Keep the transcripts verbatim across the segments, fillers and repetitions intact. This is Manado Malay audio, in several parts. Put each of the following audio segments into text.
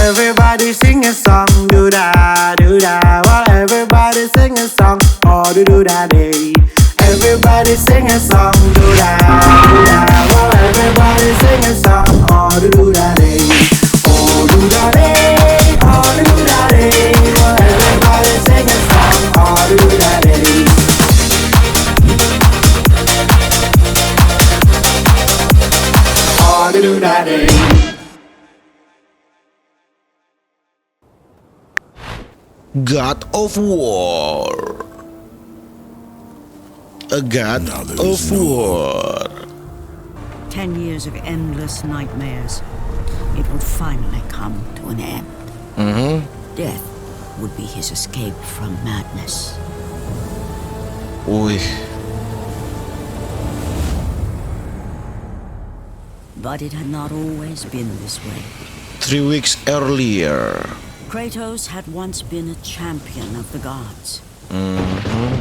Everybody sing a song, do da, do da. Well, everybody sing a song, oh do do da day. Everybody sing a song, do da, do da. Well, everybody sing a song, oh do do da day. Oh do da day, oh do do da day. Well, everybody sing a song, oh do do da day. Oh do do da day. God of War. A God of War. Ten years of endless nightmares. It would finally come to an end. Mm-hmm. Death would be his escape from madness. Ui. But it had not always been this way. Three weeks earlier. Kratos had once been a champion of the gods. Mm-hmm.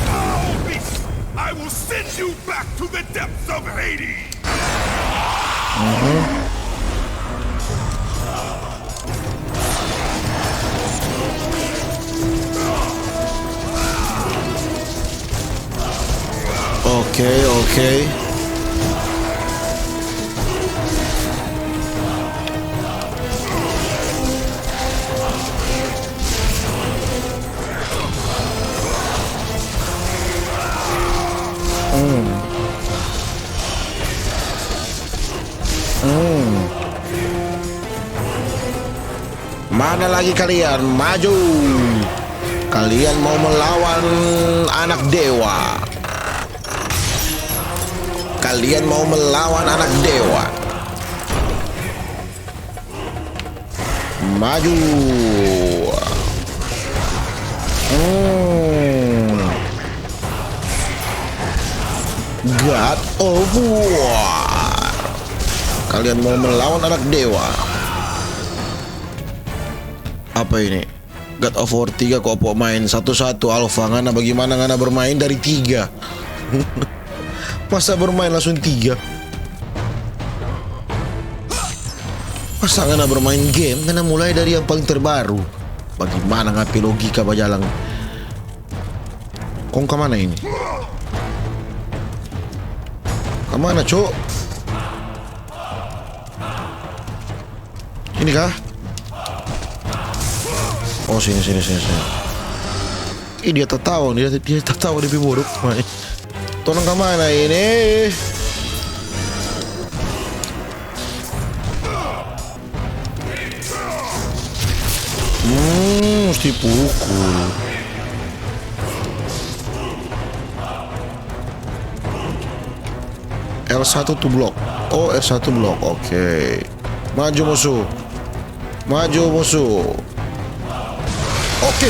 Foul beast! I will send you back to the depths of Hades! Mm-hmm. Oke, oke. Hmm. Hmm. Mana lagi kalian? Maju! Kalian mau melawan anak dewa? Kalian mau melawan anak dewa? Maju! Hmm. God of War. Kalian mau melawan anak dewa? Apa ini? God of War tiga, kopo main satu-satu, Alpha, ngana bagimana ngana bermain dari tiga? Masa bermain langsung tiga? Masa ngana bermain game, ngana mulai dari yang paling terbaru? Bagimana ngana pe logika bajalang? Kong ka mana ini? Ka mana, cok? Ini kah? Oh, sini, sini, sini, sini. Ih, dia tatawa, dia, dia tatawa, dia pe bodok. Mai. Torang ka mana ini? Hmm, musti pukul. L satu to block. Oh, R satu block. Oke. Maju musuh. Maju musuh. Oke.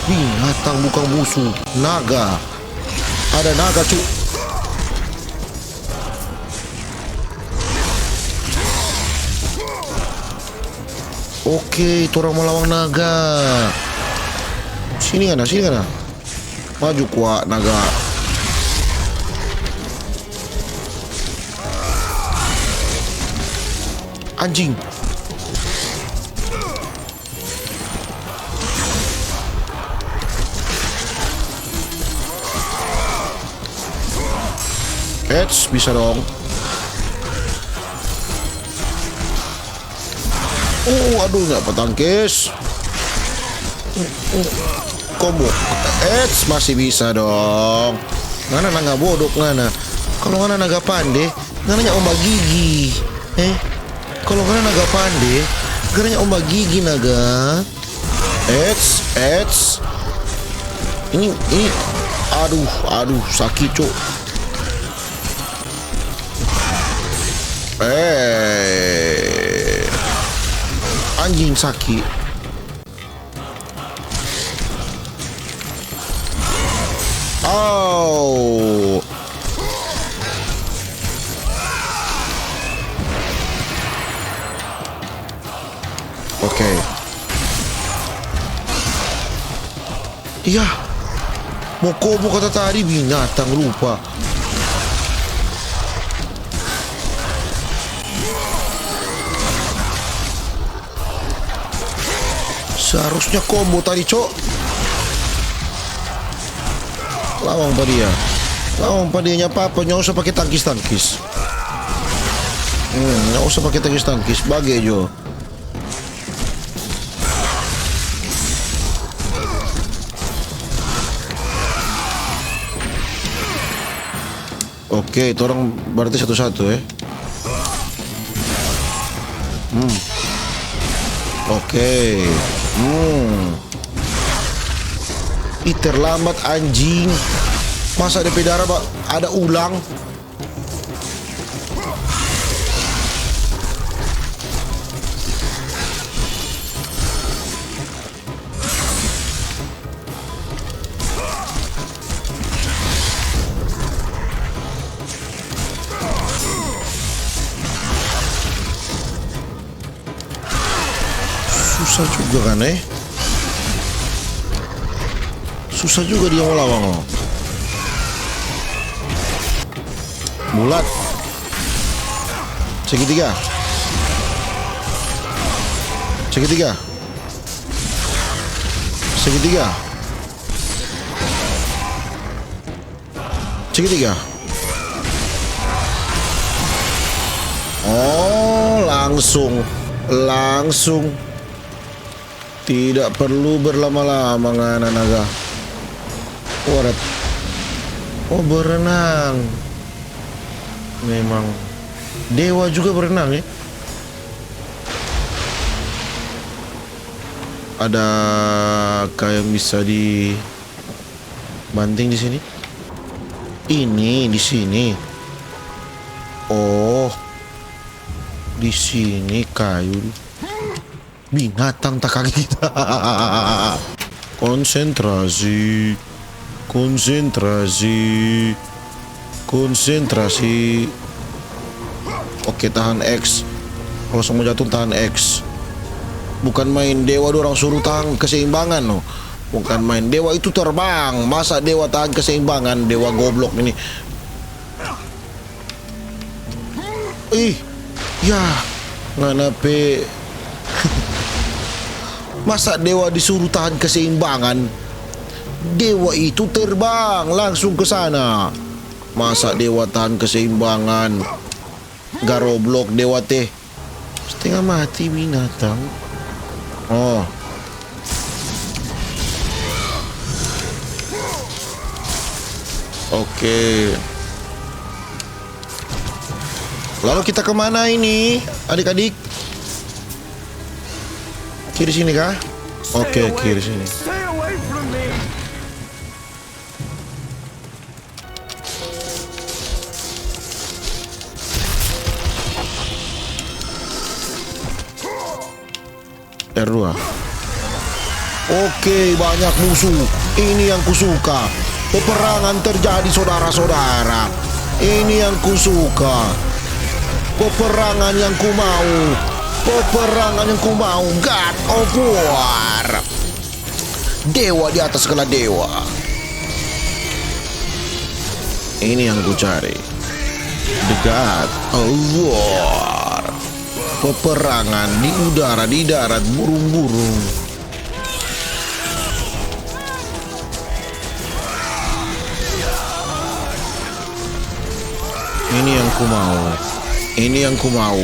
Binatang bukan musuh. Naga. Ada naga, cu. Oke, torang mo lawang naga. Sini ngana, sini ngana. Maju kwa naga. Anjing. Eits, bisa dong. Uh, aduh, nggak patangkis. Combo. Eits, masih bisa dong. Ngana naga bodok ngana. Kalau ngana naga pande, ngana nya omba gigi. Eh, kalau ngana naga pande, ngana nya omba gigi naga. Eits, eits. Ini, ini. Aduh, aduh, sakit, cok. Eh. Anjing, sakit. Au. Oke. Iya. Mo kobo kata tadi, binatang rupa. Seharusnya combo tadi, cok. Lawang pa dia. Lawang pa dia, nyapapa, nyao usah pake tangkis-tangkis. Hmm, nyao usah pake tangkis-tangkis, bage jo. Oke, torang berarti satu-satu, eh. Hmm. Oke. Hmm. Ih, terlambat, anjing. Masa depe darah ba-, ada ulang? Susah juga kan, eh? Susah juga dia mo lawang, oh. Bulat. Segitiga. Segitiga. Segitiga. Segitiga. Oh, langsung. Langsung. Tidak perlu berlama-lama, ngana naga. Warat. Oh, berenang. Memang. Dewa juga berenang, ya? Ada kayak bisa dibanting di sini? Ini, di sini. Oh. Di sini kayu. Binatang takagigit. Konsentrasi. Konsentrasi. Konsentrasi. Oke, tahan X. Kalo so mo jatuh, tahan X. Bukan main, dewa dorang suruh tahan keseimbangan, no. Bukan main, dewa itu terbang. Masa dewa tahan keseimbangan, dewa goblok ini. Ih, ya, ngana pe. Masa dewa disuruh tahan keseimbangan? Dewa itu terbang langsung ke sana. Masa dewa tahan keseimbangan? Garoblok dewa te. Setengah mati binatang. Oh. Oke. Lalu kita kemana ini, adik-adik? Kiri sini kah? Oke, kiri sini. R dua. Oke, banyak musuh. Ini yang kusuka. Peperangan terjadi, sodara-sodara. Ini yang kusuka. Peperangan yang kumau. Peperangan yang kumau. God of War. Dewa di atas segala dewa. Ini yang kucari. The God of War. Peperangan di udara, di darat, burung-burung. Ini yang kumau. Ini yang kumau.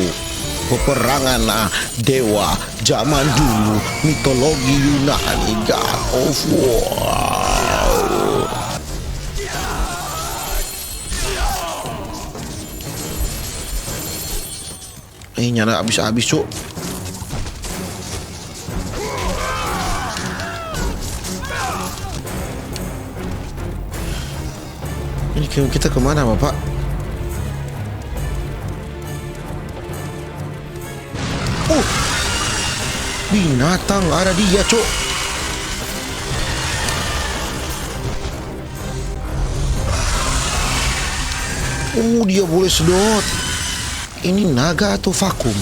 Peperangan, ah, dewa zaman dulu, mitologi Yunani, God of War. Eh, nyanda abis-abis, cuk. Ini ke-, kita kemana, Bapak? Oh, binatang ada dia, cuk. Oh, dia boleh sedot. Ini naga atau vakum?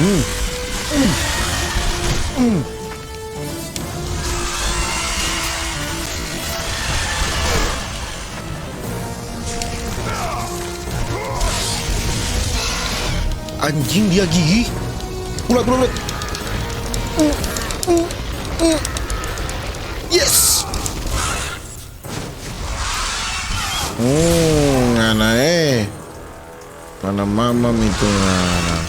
Hmm. Hmm. Hmm. Anjing, dia gigi. Ulat, ulat, ulat. Mm, mm, mm. Yes. Hmm, ngana eh. Mana mamam itu ngana?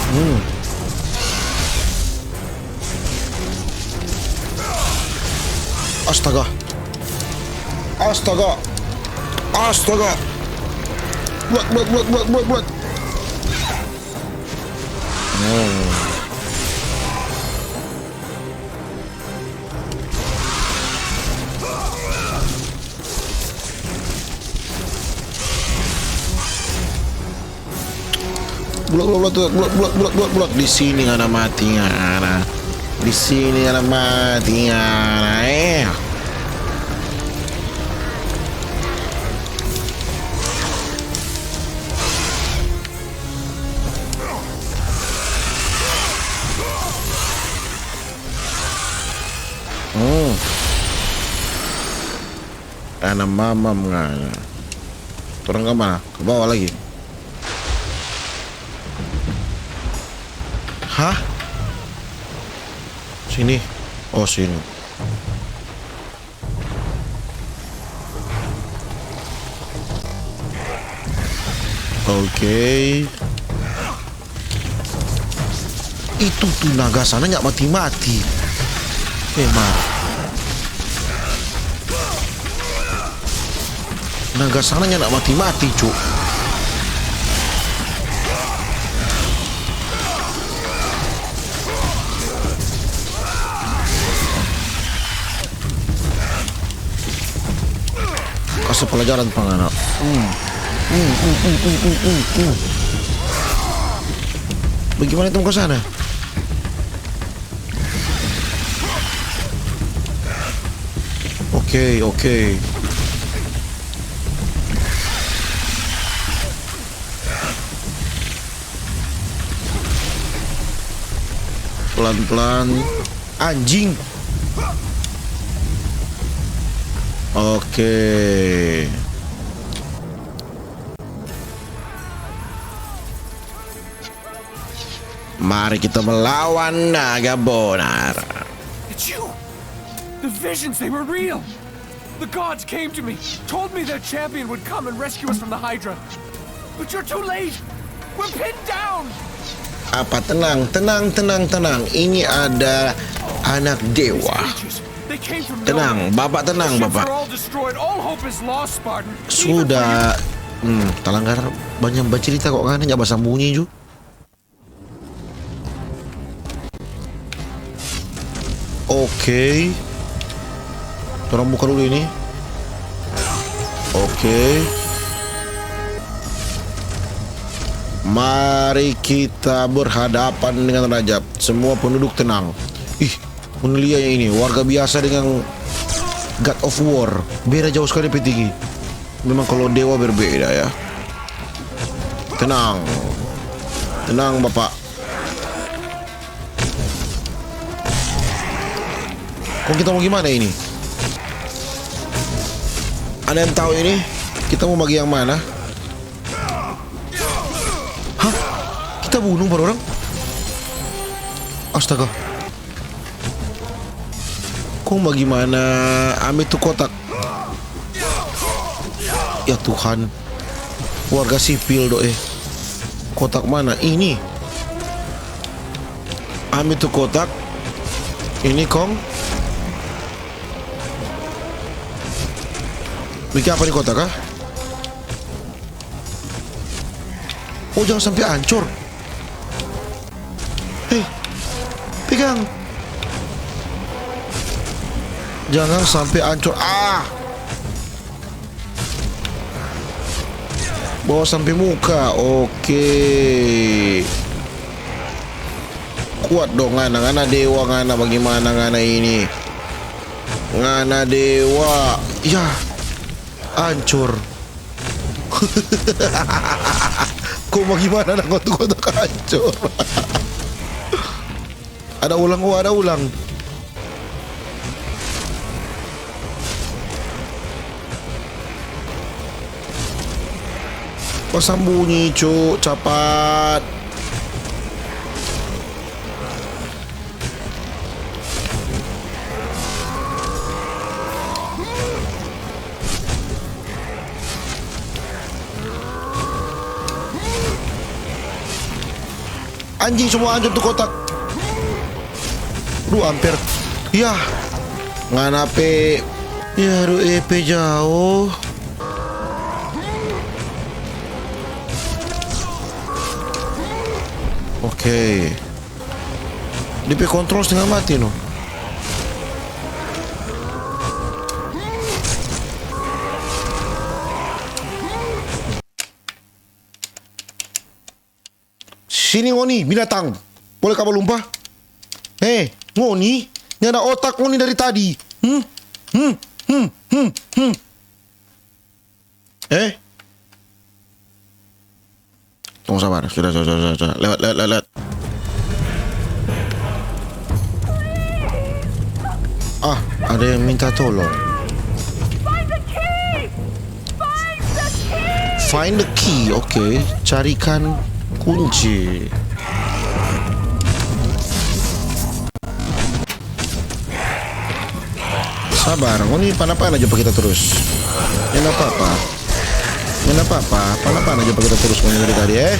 Hmm. Astaga. Astaga. Astaga. Buat, buat, buat, buat, buat, buat. Hmm. Blok, blok, blok, blok, blok, blok, blok, blok, blok. Di sini ngana mati, ngana. Di sini ngana mati, ngana. Eh. Hmm. Ana mamam ngana. Torang ka mana? Ka bawa lagi? Hah? Sini. Oh, sini. Oke. Itu tu naga sana nya mati-mati. Eh, mar. Naga sana nya mati-mati, cu. Kase pelajaran pa ngana. Hmm. Hmm, hmm, hmm. Bagaimana itu mo ka sana? Oke, oke. Pelan-pelan. Anjing. Oke. Mari kita melawan naga bonar. It's you! The visions, they were real! The gods came to me, told me their champion would come and rescue us from the Hydra. But you're too late! We're pinned down! Apa? Tenang, tenang, tenang, tenang. Ini ada anak dewa. These creatures, they came from nowhere. Tenang, Bapak, tenang, Bapak. The ships are all destroyed. All hope is lost, Spartan. Even for you. Sudah. Hmm, talanggar banyak bacerita kok, kan? Nya basambunyi ju. Oke. Torang buka dulu ini. Oke. Mari kita berhadapan dengan Rajab. Semua penduduk tenang. Ih, ngoni lia yang ini. Warga biasa dengan God of War. Beda jauh skali pe tinggi. Memang kalo dewa berbeda, ya. Tenang. Tenang, Bapak. Kong kita mo gimana ini? Ada yang tau ini? Kita mo bagi yang mana? Hah? Kita bunung pa dorang? Astaga. Kong bagimana? Ambe tu kotak. Ya Tuhan. Warga sipil do, eh. Kotak mana? Ini. Ambe tu kotak. Ini kong. Bikin apa ni kotak, ah? Oh, jang sampe ancor. Hei, pegang. Jangan sampe ancor. Ah. Bawa sampe muka. Oke. Kuat dong ngana, ngana dewa ngana, bagimana ngana ini? Ngana dewa. Yah. Ancur. Kong bagimana dang kotak-kotak ancur? Ada ulang, oh, ada ulang. Basambunyi, cu, capat. Anjing, semua hancur tu kotak. Duh, amper. Yah. Ngana pe. Ya, aduh, E P jao. Oke. Dia pe kontrol setengah mati, no. Sini ngoni, binatang. Boleh ka balumpa? Eh, ngoni, nyanda otak ngoni dari tadi. Hmm? Hmm? Hmm? Hmm? Hmm? Eh? Tunggu, sabar. Sudah, sudah, sudah, sudah. Lewat, lewat, lewat, lewat. Ah, ada yang minta tolong. Find the key. Find the key, oke. Carikan kunci. Sabar, ngoni pana-pana jo pa kita terus. Nyanda apa-apa. Nyanda apa-apa, pana-pana jo pa kita terus ngoni dari tadi, eh.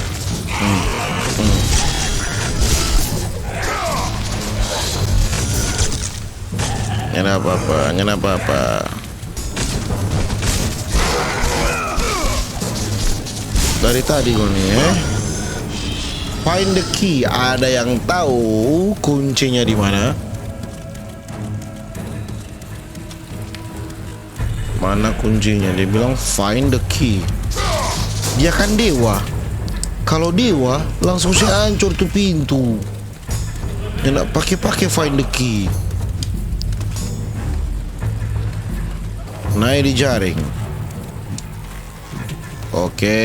Hmm. Hmm. Nyanda apa-apa, nyanda apa-apa. Dari tadi ngoni, eh. Find the key. Ada yang tahu kuncinya di mana? Mana kuncinya? Dia bilang, "Find the key." Dia kan dewa. Kalau dewa, langsung se ancor tu pintu. Nyanda pake-pake find the key. Nae di jaring. Oke.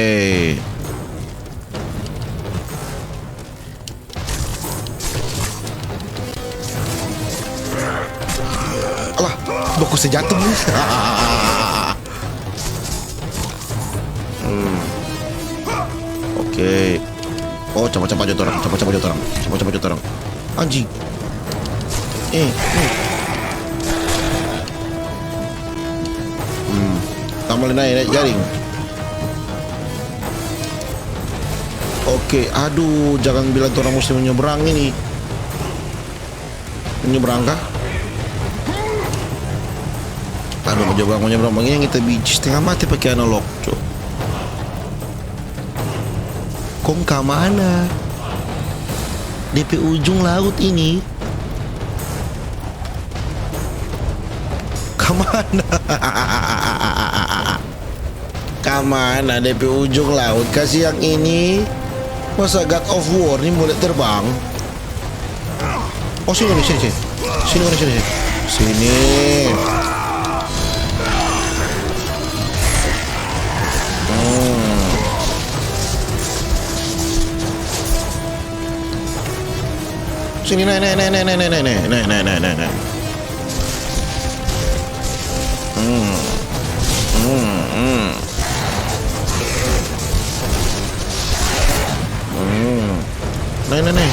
Alah, baku se jatuh ni. Hmm. Oke. Oh, capa-capa jo torang, capa-capa jo torang, capa-capa jo torang. Anjing. Eh, eh. Hmm. Tambah lei nae, nae jaring. Oke, aduh, jangan bilang torang musti menyeberang ini. Menyeberang kah? Aduh, menyeberang, menyeberang begini kita biji setengah mati pakai analog, cok. Kong ka mana? Depe ujung laut ini. Ka mana? Ka mana depe ujung laut? Kasi yang ini. Masa God of War ni boleh terbang? Oh, sini, sini, sini. Sini, sini, sini, sini. Sini. Hmm. Sini, nae, nae, nae. Hmm. Hmm, hmm. Hmm. Nae, nae, nae.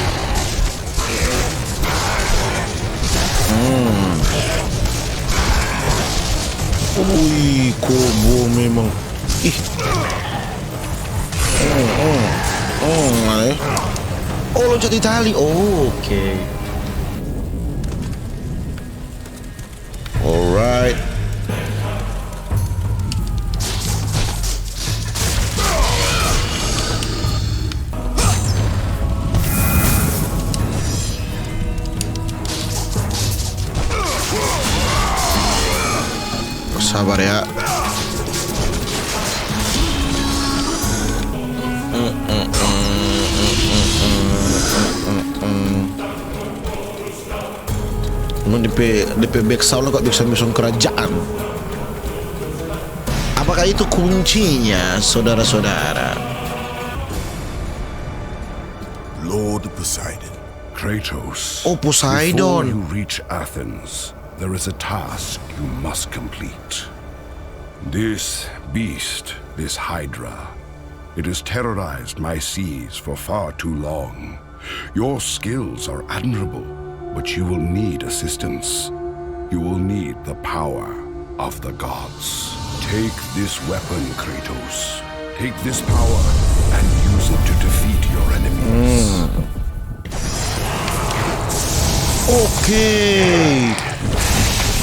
Hmm. Ui, kobo memang. Ih. Hmm, hmm, hmm, nae. Oh, loncat di tali. Oh, oke. Alright. Sabar ya. Memang depe, depe back sound kok bisa mesong kerajaan. Apakah itu kuncinya, saudara-saudara? Lord Poseidon. Kratos, Oh, Poseidon. Before you reach Athens, there is a task you must complete. This beast, this Hydra, it has terrorized my seas for far too long. Your skills are admirable, but you will need assistance. You will need the power of the gods. Take this weapon, Kratos. Take this power and use it to defeat your enemies. Hmm. Oke.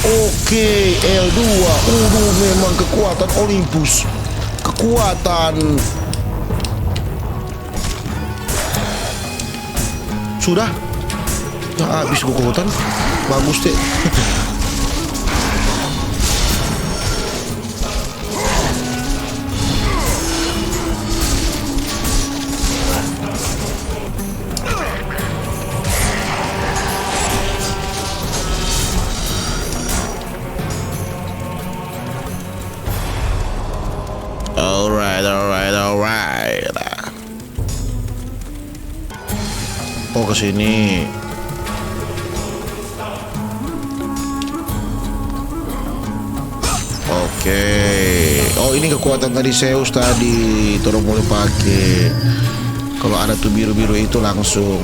Oke, L dua. Uduh, memang kekuatan Olympus. Kekuatan. Sudah? Nah, habis kekuatan. Bagus, deh. Alright, alright, alright. Oh, ke sini. Oke. Oh, ini kekuatan dari Zeus tadi. Torang boleh pake. Kalau ada tu biru-biru itu langsung.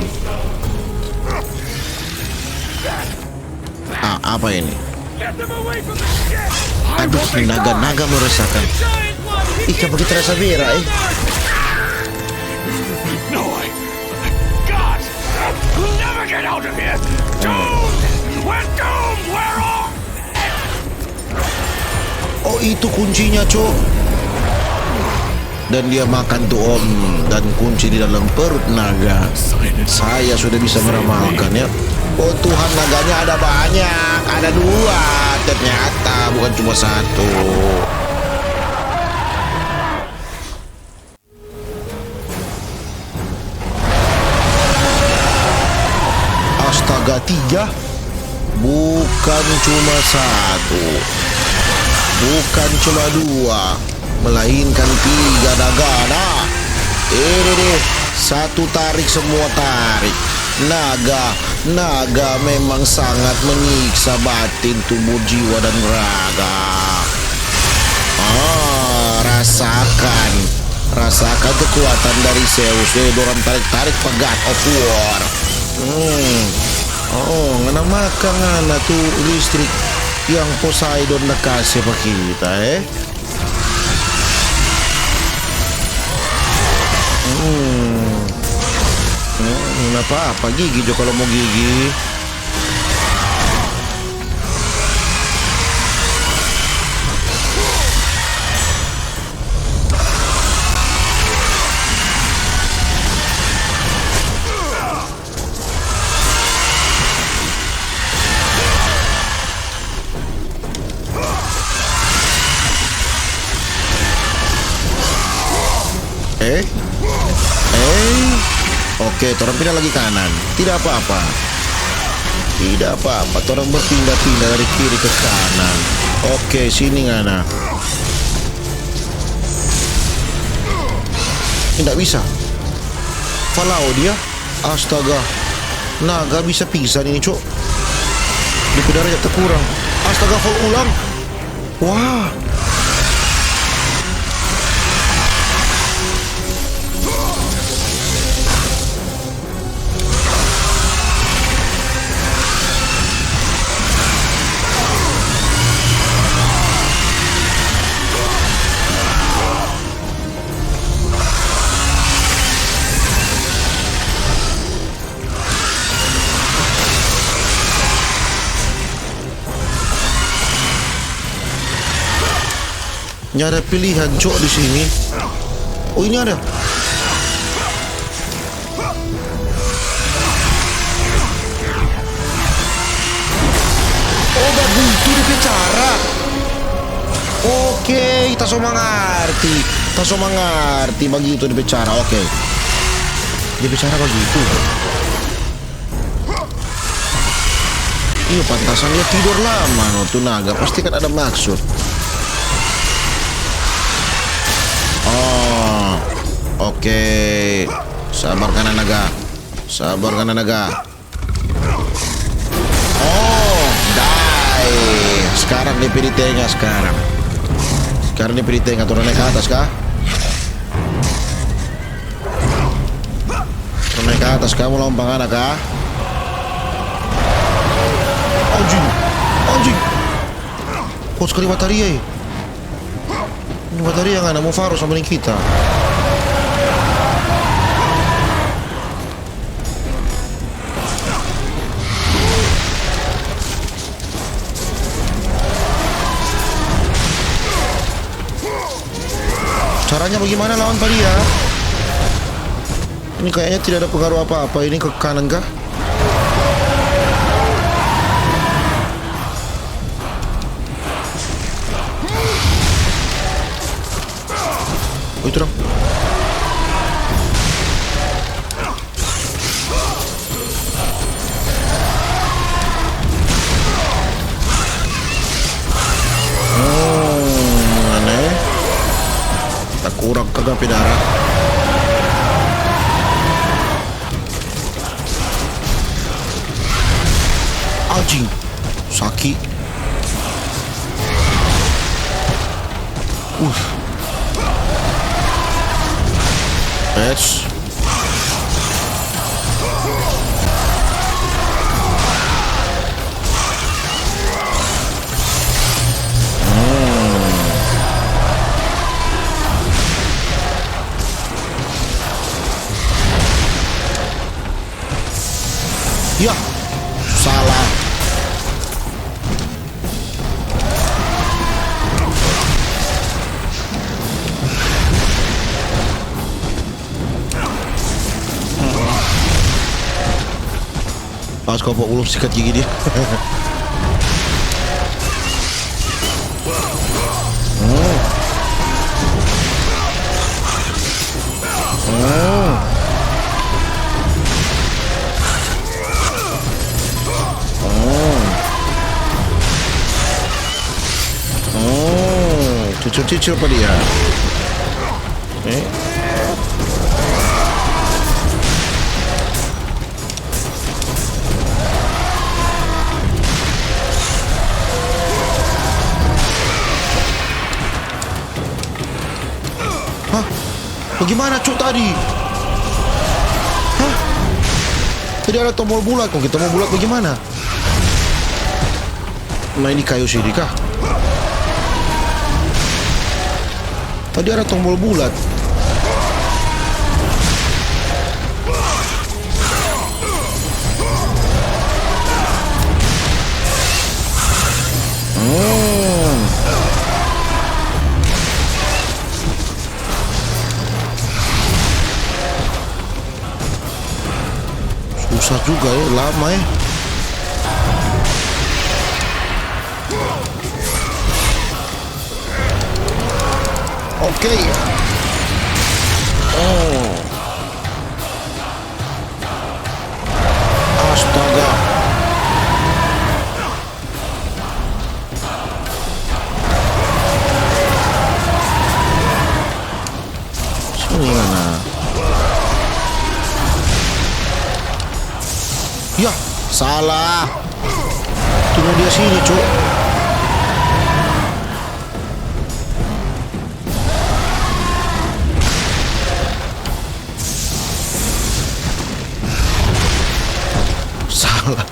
Ah, apa ini? Aduh, naga-naga meresahkan. Ih, coba kita rasa bera, eh. No, I, God, we'll never get out of here. Doomed! We're doomed! We're all Oh, itu kuncinya, Cok. Dan dia makan tu, Om, dan kunci di dalam perut naga. Saya sudah bisa meramalkan, ya. Oh, Tuhan, naganya ada banyak, ada dua. Ternyata bukan cuma satu. Astaga, tiga? Bukan cuma satu, bukan cuma dua, melainkan tiga naga. Nah, ini deh, satu tarik, semua tarik. Naga, naga memang sangat menyiksa batin, tubuh, jiwa, dan raga. Ah, rasakan. Rasakan kekuatan dari Zeus. Eh, dorang tarik-tarik pa God of War. Hmm. Oh, ngana makang ngana tu listrik yang Poseidon da kase pa kita, eh? Hmm. Hmm, napa-apa, gigi jo kalau mo gigi. Eh? Eh? Oke, torang pinda lagi kanan. Tidak apa-apa. Tidak apa-apa, torang berpindah-pindah dari kiri ke kanan. Oke, sini ngana. Tidak bisa. Falao dia. Astaga. Naga bisa pingsan ini, Cok. Depe darah ja terkurang. Astaga, fall ulang. Wah. Nyanda ada pilihan, Cok, di sini. Oh, ini ada. Oh, bagitu depe cara. Oke, ta so mangarti. Ta so mangarti, bagitu depe cara. Oke. Depe cara bagitu. Iyo, pantasan dia tidor lama no, tu naga. Pasti kan ada maksud. Oh, oke. Sabar, kana naga. Sabar, kana naga. Oh, die. Skarang dia pe di tenga skarang. Skarang dia pe di tenga, torang nae ka atas ka? Torang nae ka atas ka, mo lawan pa ngana ka? Anjing, anjing. Kuat skali bataria, e. Ini bataria ngana mo faro sama deng kita. Caranya bagimana lawan pa dia? Ini kayaknya tidak ada pengaruh apa-apa ini ke kanan kah? Oh, itu dong. Hmm, aneh. Takurang kagak pe darah. Anjing. Saki. Uh. Pets. Hmm. Yah, salah. Pas kau ulung sikat gigi dia. Hmm. Hmm. Hmm. Hmm. Cucur-cucur pa dia. Eh. Hah? Bagimana, Cuk, tadi? Hah? Tadi ada tombol bulat, kong kita mo bulat bagimana? Nah, ini kayu sini kah? Tadi ada tombol bulat. Hmm. Susah juga, eh, lama, eh. Oke. Oh. Astaga. Sini ngana. Yah, salah. Tunggu dia sini, Cuk. Salah.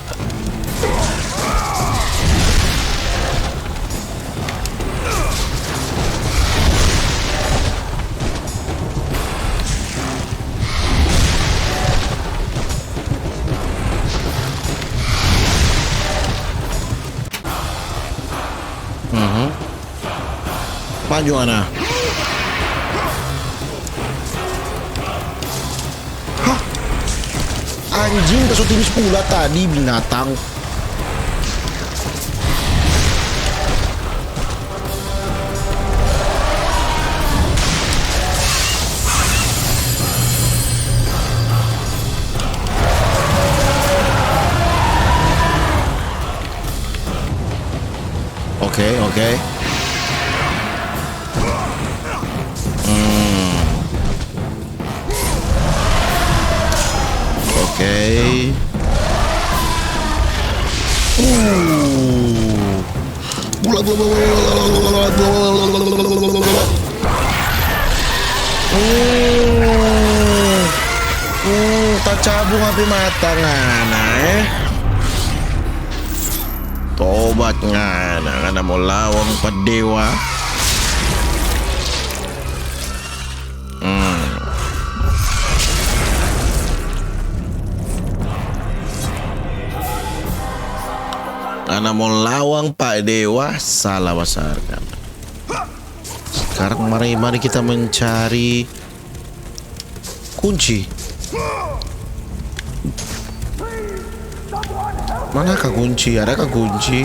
Mhm. Maju, ana. Hah? Anjing, ta so tipis pula tadi, binatang. Oke, oke. Hmm. Oke. Uh. Uh. Uh, tacabung api mata ngana, eh. Tobat ngana, ngana mo lawang pa dewa. Hmm. Ngana mo lawang pa dewa, salah basar kan. Sekarang mari, mari kita mencari kunci. Manakah kunci? Adakah kunci?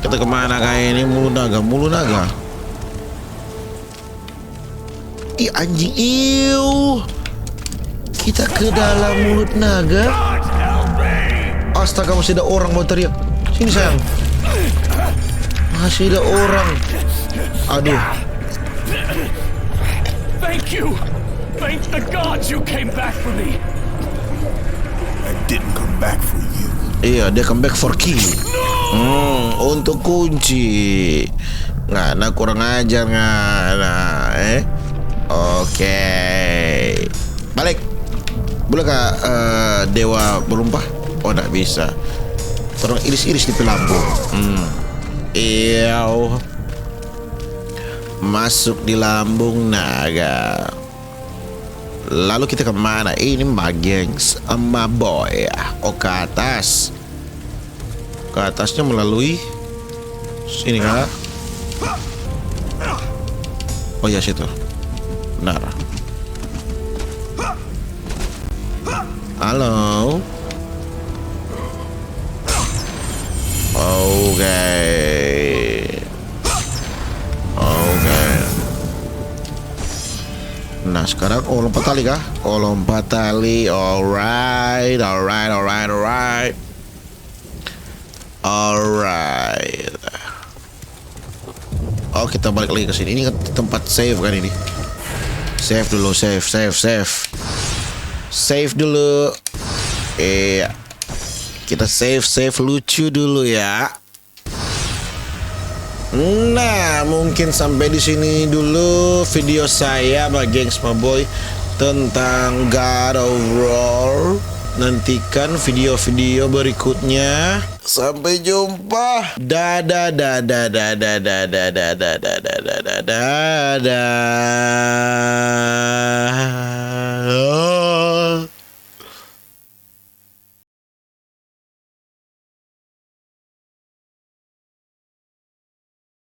Kita kemana kah ini? Mulu naga, mulu naga. Ih, anjing, iu. Kita ke dalam mulut naga. Astaga, masih ada orang mau teriak. Sini, sayang. Masih ada orang. Aduh. Thank you. Thank the gods you came back for me. I didn't come back for you. Iya, dia come back for key. Hmm, untuk kunci. Nah, nah, kurang ajar, nah, nah, eh. Oke. Balik. Boleh ka, eh, Dewa Berumpa? Oh, ndak bisa. Torang iris-iris di pe lambung. Hmm. Iyo. Masuk di lambung naga. Lalu kita kemana? Ini ma gengs, ma boy. Oh, ke atas. Ke atasnya melalui sini kah? Oh ya, situ. Benar. Halo. Oke. Oke. Nah, sekarang, oh, lompat tali kah? Oh, lompat tali. Alright, alright, alright, alright. Alright. Oh, kita balik lagi ke sini. Ini kan tempat save kan ini. Save dulu, save, save, save. Save dulu. Iya. Kita save, save lucu dulu ya. Nah, mungkin sampai di sini dulu video saya, ma gengs, ma boy, tentang God of War. Nantikan video-video berikutnya. Sampai jumpa. Dadah, dadah, dadah, dadah, dadah, dadah, dadah, dadah, dadah.